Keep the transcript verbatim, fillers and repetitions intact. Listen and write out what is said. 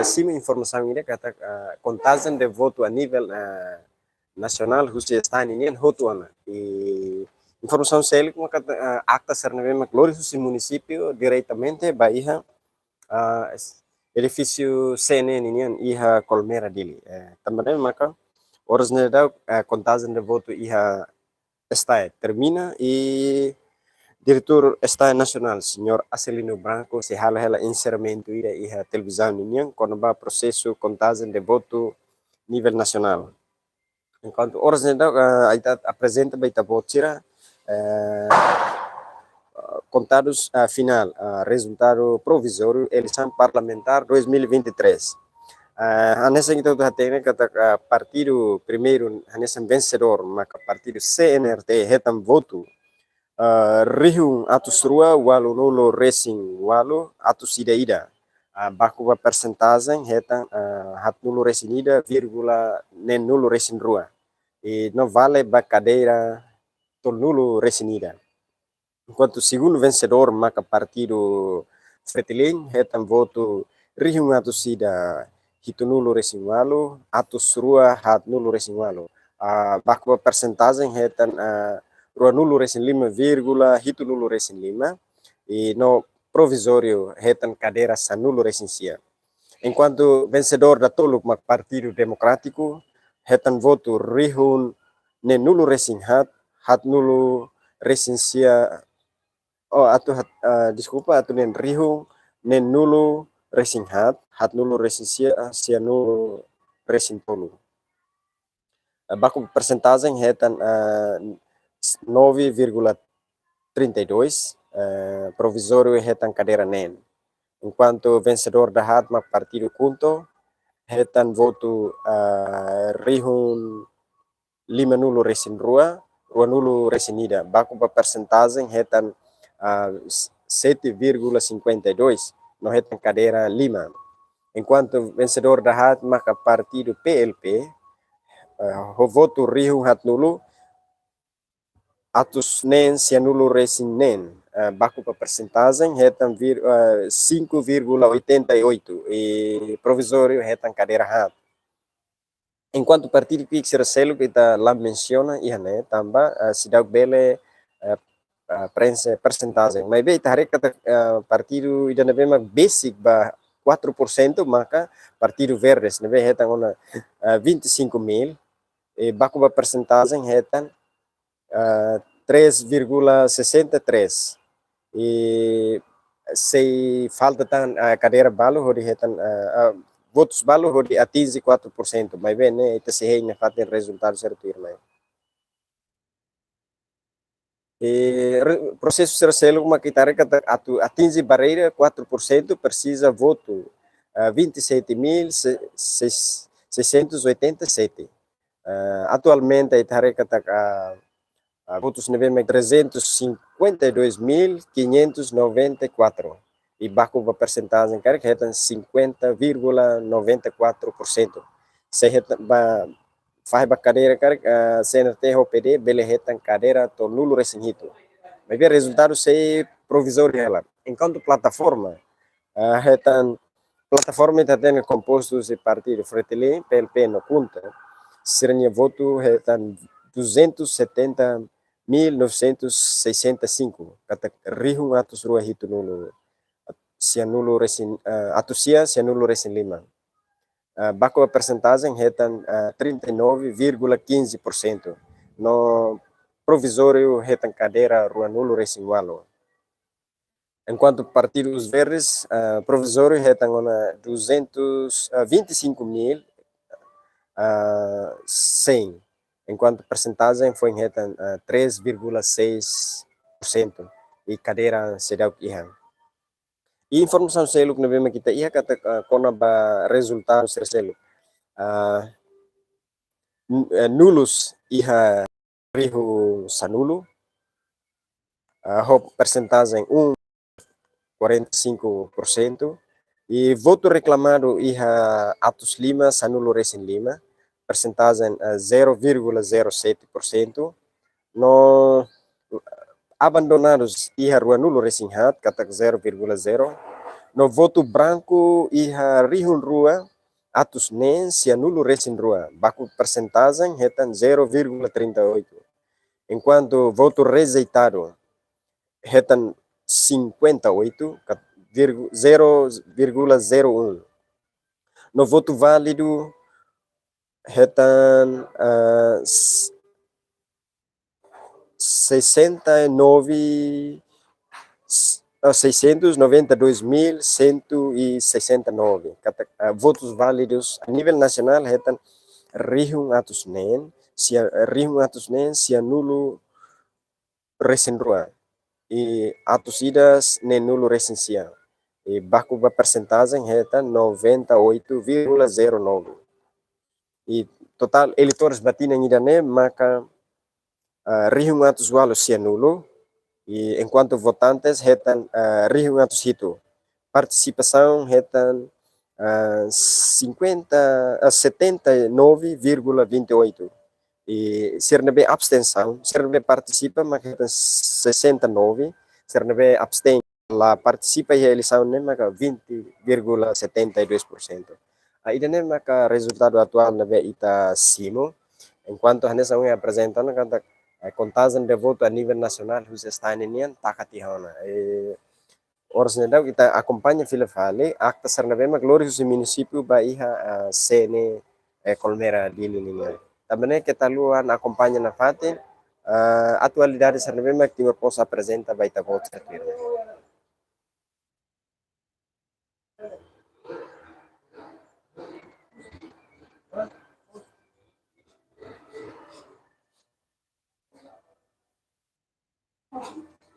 simu informasaun ida katak, ah, kontajen de votu a nivel, ah, nasionál husi STAE nian hotu ona. I informasaun seluk maka, ah, akta sira ne'ebé mak lori husi munisípiu diretamente ba iha, ah, es-, edifísiu C N N nian iha Colmera Dili. Eh, tanba ne'e maka oras ne'e daudaun, eh, kontajen de votu iha STAE termina i diretór STAE nasionál, señór Acelino Branco, sei halo hela enserramentu ida iha televizaun nian kona-ba prosesu kontajen de votu nivel nasionál. Enkuantu oras ne'e daudaun, eh, ita aprezenta ba ita-boot sira, eh, kontadus, eh, finál, eh, rezultadu provizóriu eleisaun parlamentár dois mil e vinte e três. Eh, hanesan ita hotu hatene katak, eh, partidu primeiru hanesan vensedór maka partidu C N R T hetan votu, eh, rihun atus rua ualunulu resin ualu atus ida-ida. Eh, baku ba persentajen hetan, eh, haatnulu resin ida vírgula neenulu resin rua. I no vale ba kadeira tolunulu resin ida. Enkuantu segundu vensedór maka partidu Fretilin hetan votu rihun atus ida hitunulu resin ualu atus rua haatnulu resin ualu. Ah, baku ba persentajen hetan, ah, ruanulu resin lima vírgula hitunulu resin lima. I no provizóriu hetan kadeira sanulu resin sia. Enkuantu vensedór datoluk mak Partidu Demokrátiku hetan votu rihun neenulu resin haat haatnulu resin sia, oh, atu haat, eh, deskulpa, atu neen rihun neenulu resin haat haatnulu resin sia, sianulu resin tolu. Eh, baku persentajen hetan, eh, nove vírgula trinta e dois, eh, provizóriu hetan kadeira neen. Enkuantu vensedór dahaat mak Partidu KHUNTO hetan votu, eh, rihun limanulu resin rua, ruanulu resin ida. Baku ba persentajen hetan, ah, sete vírgula cinquenta e dois, no hetan kadeira lima. Enkuantu vensedór dahaat maka Partidu P L P, eh, ho votu rihun haatnulu atus neen sianulu resin neen, eh, baku ba persentajen hetan vir-, eh, cinco vírgula oitenta e oito, i provizóriu hetan kadeira haat. Enkuantu partidu ki'ik sira seluk ita la mensiona iha ne'e tanba, eh, seidauk bele, eh, eh, prenxe persentajen. Maibé ita haree katak, eh, partidu ida ne'ebé mak besik ba quatro por cento maka Partidu Verdes ne'ebé hetan ona, eh, vinte e cinco mil, i baku ba persentajen hetan, ah, três vírgula sessenta e três. I sei falta tan, ah, kadeira balu hodi hetan, ah, ah, votus balu hodi atinje quatro por cento. Maibé ne'e ita sei hein nafatin rezultadu sira tuirmai. I re-, prosesu sira seluk mak ita haree katak atu atinje barreira quatro por cento presiza votu, ah, vinte e sete mil seiscentos e oitenta e sete. Eh, atualmente ita haree katak, ah, ah, votus ne'ebé mak trezentos e cinquenta e dois mil quinhentos e noventa e quatro. I baku ba persentajen karik hetan cinquenta vírgula noventa e quatro por cento. Se hetan ba, fahe ba kadeira karik, ah, C N R T ho PD bele hetan kadeira tolunulu resin hitu. Maibé rezultadu sei provizóriu hela. Enkuantu plataforma, ah, hetan plataforma ita hatene kompostu husi Partidu Fretilin, P L P no KHUNTO, sira-nia votu hetan duzentos e setenta mil novecentos e sessenta e cinco, katak rihun atus rua hitunulu sianulu resin, eh, atus sia sianulu resin lima. Eh, baku persentajen hetan, eh, trinta e nove vírgula quinze por cento. No provizóriu hetan kadeira ruanulu resin ualu. Enkuantu Partidu Verdes, ah, provizóriu hetan ona duzentos, ah, vinte e cinco mil, ah, cem. Enkuantu persentajen foin hetan, ah, três vírgula seis por cento. I kadeira seidauk iha. I informasaun seluk ne'ebé mak ita iha katak, ah, kona-ba rezultadu sira seluk. Ah, n-, eh, nulus iha rihun sanulu, ah, ho persentajen um, quarenta e cinco por cento, i votu reklamadu iha atus lima sanulu resin lima, persentajen, eh, zero vírgula zero sete por cento, no abandonadus iha ruanulu resin haat, katak zero vírgula zero, No votu branku iha rihun rua atus neen sianulu resin rua, baku persentajen hetan zero vírgula trinta e oito. Enkuantu votu rejeitadu hetan cinquenta e oito, kat-, vírgu-, zero vírgula zero um. No votu válidu hetan, ah, s-, sessenta e nove, s-, ah, seiscentos noventa e dois mil cento e sessenta e nove. Katak, ah, votus válidus a nivel nasionál hetan rihun atus neen, sia-, rihun atus neen sianulu resin rua. I atus ida neenulu resin sia. I baku ba persentajen hetan noventa e oito vírgula zero nove. I totál eleitores ba tinan ida-ne'e maka, ah, rihun atus ualu sianulu. I enkuantu votantes hetan, ah, rihun atus hitu. Partisipasaun hetan, ah, cinquenta, ah, setenta e nove vírgula vinte e oito. I sira ne'ebé abstensaun, sira ne'ebé partisipa maka hetan sessenta e nove, sira ne'ebé absten, la partisipa iha eleisaun ne'e maka vinte vírgula setenta e dois por cento. Ah, ida-ne'e maka rezultadu atuál ne'ebé ita simu. Enkuantu hanesan ohin aprezenta ona katak, eh, kontajen de votu a nivel nasionál husi STANI nian taka tiha ona. Eh, oras ne'e daudaun ita akompaña fila fali akta sira ne'ebé mak lori husi munisípiu ba iha, ah, CNE, eh, Colmera Dili nian. Tanba ne'e keta haluha akompaña nafatin, ah, atualidade sira ne'ebé mak Timor Post aprezenta ba ita-boot sira tuirmai.